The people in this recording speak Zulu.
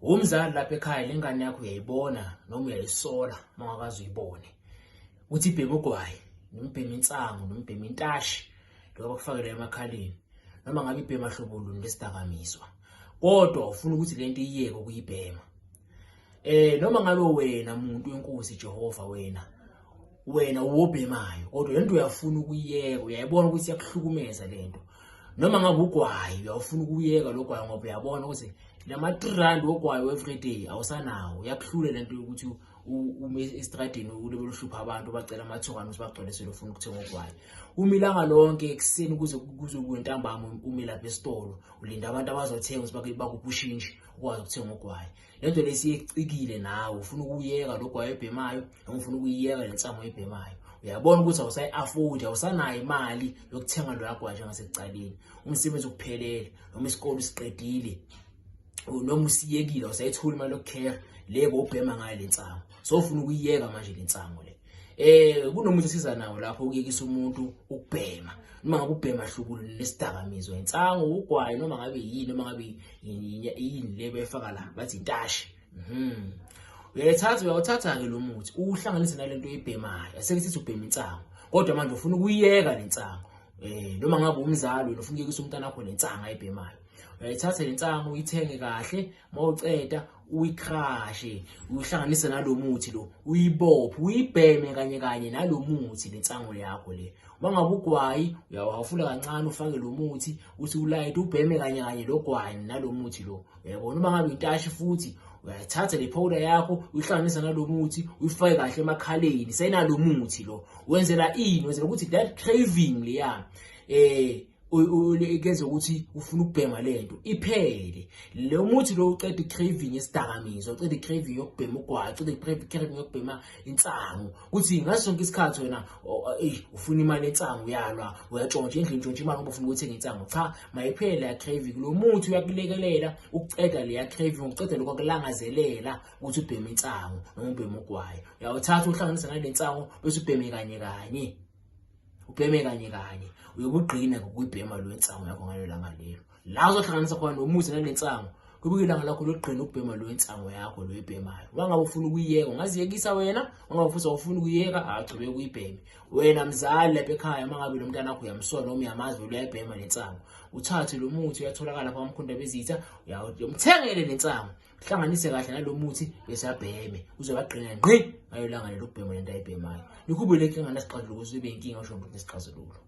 Umzali lapha ekhaya lengane yakho uyayibona noma uyayisola uma ungakaze uyibone ukuthi ibhema ugwayi noma ibhema insangu noma ibhema intashi lokho bakufakela emakhaleni noma ngabe ibhema hlobo luni lesidakamizwa kodwa ufuna ukuthi lento iyeke ukuyibhema. Noma ngabe wena muntu wenkosi Jehova, wena uwobhemayo kodwa lento uyafuna ukuyiyeka, uyayibona ukuthi iyakuhlukumeza lento. Noma ngabe ugwayi uyawufuna ukuyeka lo gwayi ngoba uyabona ukuthi lama 3 rand wogwayi everyday awusanawo, uyakuhlula lento yokuthi ume estradini ulebe luhlupha abantu bacela amathukane ukuthi bagcwalisele ufuna ukuthenga ugwayi. Uma ilanga lonke ekuseni kuze kuze kuntambama ume lapha esitolo ulinda abantu abazothenga ukuthi bakuphe ushintshi ukwazi ukuthenga ugwayi. Lento lesiyecikile nawe ufuna ukuyeka lo gwayi ebhemayo noma ufuna ukuyeka le nsangu oyibhemayo, uyabona ukuthi awusayi-afford, awusanayo imali yokuthenga loya gwayi njengasekucaleni. Umsebenzi ukuphelele noma isikole usiqedile noma usiyekile, awusayitholi imali yokukhera le bowubhema ngayo le nsangu, so ufuna ukuyiyeka manje le nsangu le. Kunomuthi esiza nawo lapho ukuyekisa umuntu ukubhema, noma ngabe ubhema hlukulu nesidakamizwa, insangu, ugwayi, noma ngabe yini, noma ngabe yini le befaka la bathi intashi. Uyayithatha, uyawuthatha-ke lo muthi uwuhlanganise nalento oyibhemayo, aseke sithi ubhema insangu kodwa manje ufuna ukuyiyeka le nsangu. Noma ngabe umzali wena ufuna ukuyekisa umntana wakho le nsangu ayibhemayo, uyayithatha le nsangu uyithenge kahle, mawuceda uyikrashe uyihlanganise nalo muthi lo, uyibophe uyibheme kanye kanye nalo muthi le nsangu yakho le. Uma ngabe ugwayi uyawuhafula kancane ufake lo muthi uthi ulayite ubheme kanye kanye lo gwayi nalo muthi lo, uyabona. Uma ngabe intashi futhi uyayithatha le powder yakho uyihlanganisa nalo muthi uyifake kahle emakhaleni senalo muthi lo. Wenzela ini? Wenzela ukuthi that craving leya kenze ukuthi ufuna ukubhema lento iphele. Lo muthi lo uqeda i-craving yesidakamizwa, uqeda i-craving yokubhema ugwayi, uqeda i-craving yokubhema insangu, kuthi ngaso sonke isikhathi wena ufuna imali yensangu, uyalwa, uyatshontsha endlini, utshontsha imali ngoba ufuna ukuthenga insangu. Cha, mayiphele leya craving. Lo muthi uyakulekelela ukuceda leya craving, ukuceda lokho akulangazelela ukuthi ubheme insangu noma ubheme ugwayi. Uyawuthatha uhlanganise nale nsangu bese ubheme kanye kanye, ubheme kanye kanye, uyobugqina ngokuyibhema lo nsangu yakho ngalo langa lelo. La uzohlanganisa khona nomuthi nale nsangu, kube ilanga lakho lokugqina ukubhema lo nsangu yakho lo oyibhemayo. Uma ngabe ufuna ukuyiyeka ungaziyekisa wena, uma ngabe futhi awufuni ukuyiyeka achubeke uyibheme wena. Mzali lapha ekhaya, uma ngabe lo mntana wakho uyamsola noma uyamazi vele uyayibhema le nsangu, uthathe lo muthi, uyatholakala lapha kwaMkhonto Bezitha, uyamthengele le nsangu, hlanganise kahle nalo muthi bese abheme, uzobagqina ngqi ngayo langa lelo ukubhema lento ayibhemayo. Nikhubule inkinga nesixazululo ukuze ibe inkinga usho ukuthi nesixazululo.